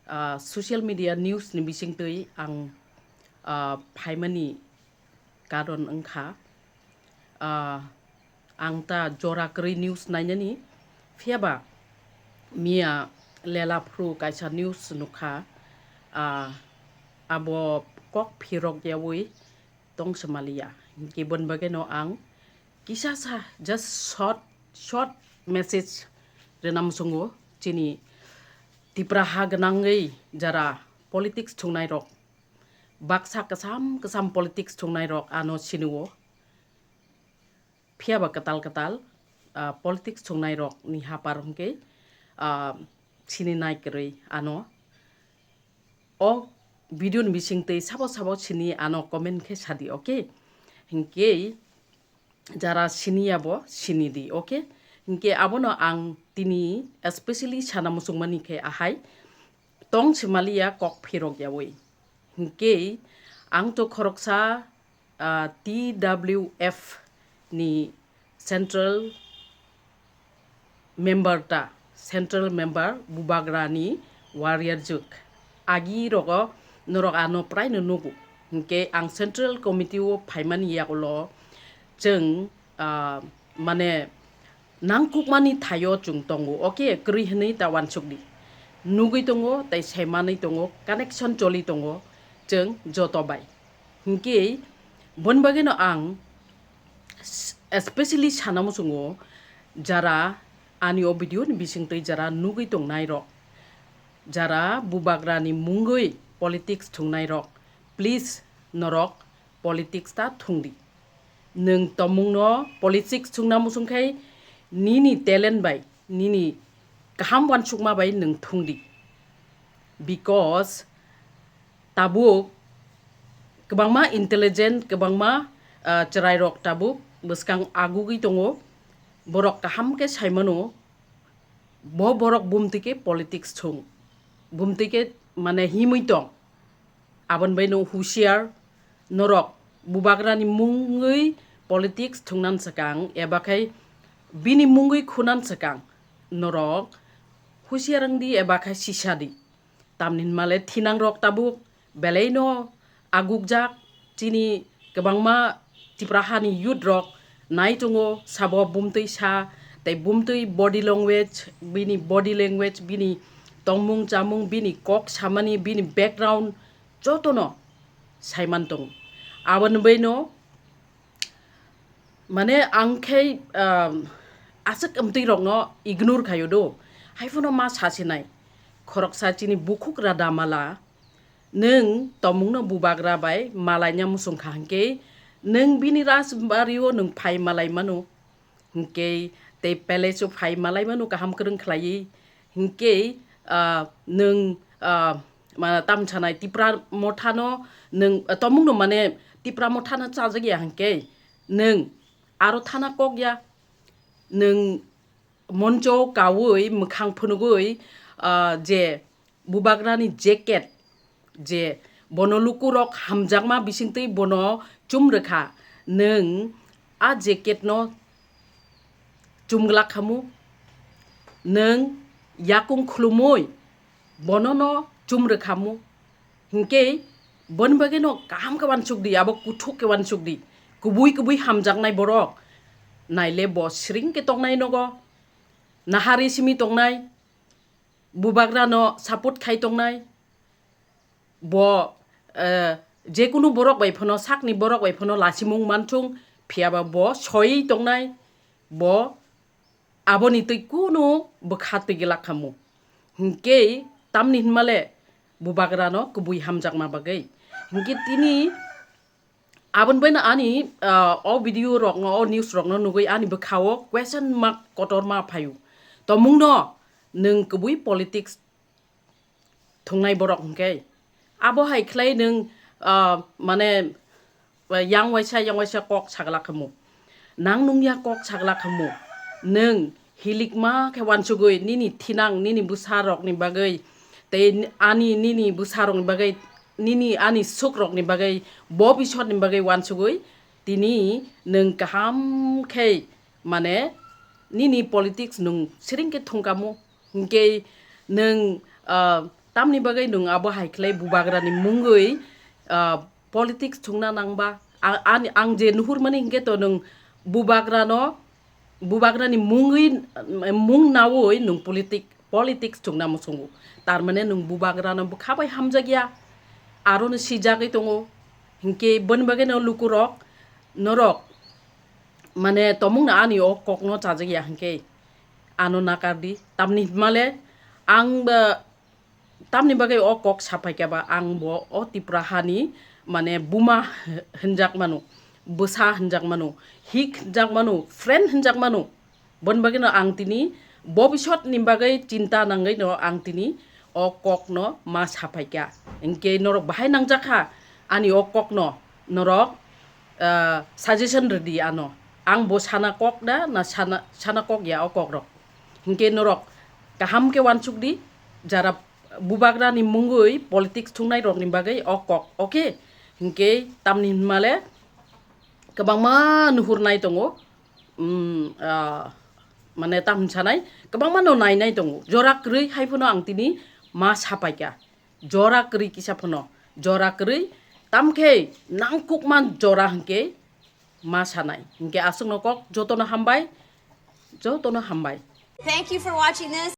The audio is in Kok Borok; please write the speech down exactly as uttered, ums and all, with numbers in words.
Ah, social media news ni bisingtwi ang, ah, phaimani karon wngkha, ah, ang ta jora kwrwi news nainani, phiyaba miya lela phuru kaisa news nukha, ah, abo kok phirok yaui tong se maliya. Hinkhe boni bagwino ang kisa sa just short, short message rwna muchungo chini Tipra ha gwnangwi jara politics thungnairok, baksa kwcham kwcham politics thungnairok ano sinio. Phiyaba kwtal kwtal, ah, politics thungnairokni hapar hwnkhe, ah, sini nai kwrwi ano. O video ni bisingtwi sabo sabo sini ano comment khe sadi, okay? Hinkhe jara sini yabo sini di, okay? Hinkhe abono ang tini especially sana muchungmani khe ahai tong se maliya kok phirok yaui. Hinkhe ang to khoroksa, ah, T W F ni central member ta, central member Bubagrani warrior jwk. Agi rogo norok ano prai no nugo. Hinkhe ang central committee o phaimani yagulo chwng, ah, mane nangkukmani thaio chwng tongo, okay, kwrwi hwnwi ta uansuk di. Nugwi tongo, tei saimanwi tongo, connection choli tongo chwng joto bai. Hinkhe boni bagwino ang s-, especially sana muchungo jara ani o video ni bisingtwi jara nugwi tongnairok, jara Bubagrani mungwi politics thungnairok, please norok politics ta thungdi. Nwng tomungno politics thungna muchungkhai nini talent bai, nini kaham uansukma bai nwng thungdi. Because tabuk kwbangma intelligent, kwbangma, ah, chwrairok tabuk bwskang agugwi tongo. Borok kaham khe saimano, bo borok bumtwi khe politics thung, bumtwi khe mane himwi tong. Aboni bai no husiar norok Bubagrani mungwi politics thungnan swkang eba khai bini mungwi khunan swkang norok husiar wngdi eba khai sisadi. Tamni hwnmale thinangrok tabuk belaino agukjak, chini kwbangma Tipra hani youth rok nai tongo, sabo bumtwi sa, tei bumtwi body language, bini body language, bini tongmung chamung, bini kok samani, bini background jotono saiman tongo. Aboni baino mane ang khe, um, aswk amtwi rokno ignore khaio do, haiphano ma sasinai khoroksa chini bukhuk rada mala. Nwng tomungno Bubagra bai malaina muchungkha hinkhe nwng bini rajbario nwng phai malai mano. Hinkhe tei palace o phai malai mano kaham kwrwng khlaiwi. Hinkhe, ah, nwng, ah, ma, tam sanai Tipra mothano nwng, ah, tomungno mane Tipra mothano chajak ya hinkhe nwng aro thana kok ya. Nwng moncho kaui mwkhang phunugui, ah, je Bubagrani jacket je bono lukurok hamjakma bisingtwi bono chum rwkha, nwng a jacketno chum glak khamu, nwng yakung khulumui bonono chum rwkhamu. Hinkhe boni bagwino kaham khe uansuk di, abo kuthuk khe uansuk di. Kubui kubui hamjaknai borok naile bo siring khe tongnai nogo, nahari simi tongnai, Bubagrano support khai tongnai, bo, eh, jekunu borok bai phano, sakni borok bai phano lasimung manthung, phiyaba bo soi tongnai, bo aboni twi kunu bwkha twi glak khamu. Hinkhe tamni hinmale Bubagrano kubui hamjakma bagwi. Hinkhe tini aboni baino ani, ah, o video rokno, o news rokno nugwi ani bwkhao question mark kotorma phaio. Tomungno nwng kubui politics thungnai borok hinkhe. Abo hai khlai nwng, ah, mane, ah, yang waisa, yang waisa kok sagla khamu. Nang nungya kok sagla khamu. Nwng hilikma khe uansugwi nini thinang, nini bwsa rokni bagwi, tei ani, nini bwsa rokni bagwi, nini ani suk rokni bagwi, bo bisor ni bagwi uansugwi tini nwng kaham khe, mane, nini politics nwng siring khe thungkamu. Hinkhe nwng, ah, Tamni bagwi nwng abo hai khlai bubagrani mungwi, ah, politics thungna nangba? A-, ani, ang je nuhurmani hinkhe to nwng bubagrano, bubagrani mungwi, mung nawi nwng politic-, politics thungna muchungo. Tar mane nwng bubagrano bwkha bai hamjakya, arono sijagwi tongo. Hinkhe boni bagwino lukurok, norok, mane, tomungno ani o kokno chajakya hinkhe ano nakardi. Tamni hwnmale ang ba tamni bagwi o kok saphaikha ba, ang bo o Tipra hani, mane, buma hinjak mano, bwsa hinjak mano, hik hinjak mano, friend hinjak mano. Boni bagwino ang tini bobisot ni bagwi chinta nangwino ang tini o kokno ma saphaikha. Hinkhe norok bahai nangjakha ani o kokno, norok, ah, suggestion rwdi ano. Ang bo sana kok da na sana, sana kok ya o kokrok. Hinkhe norok kaham khe wansukdi, jara bubagrani mungwi politics thungnairokni bagwi o kok, okay? Hinkhe tamni hwnmale kwbangma nuhurnai tongo, um, ah, mane, tam hwnsanai, kwbangmano nainai tongo. Jora kwrwi hai phano ang tini ma sapaikha. Jora kwrwi kisa phano. Jora kwrwi, tamkhe nangkukma jora hinkhe ma sanai. Hinkhe aswkno kok, jotono hambai, jotono hambai. Thank you for watching this.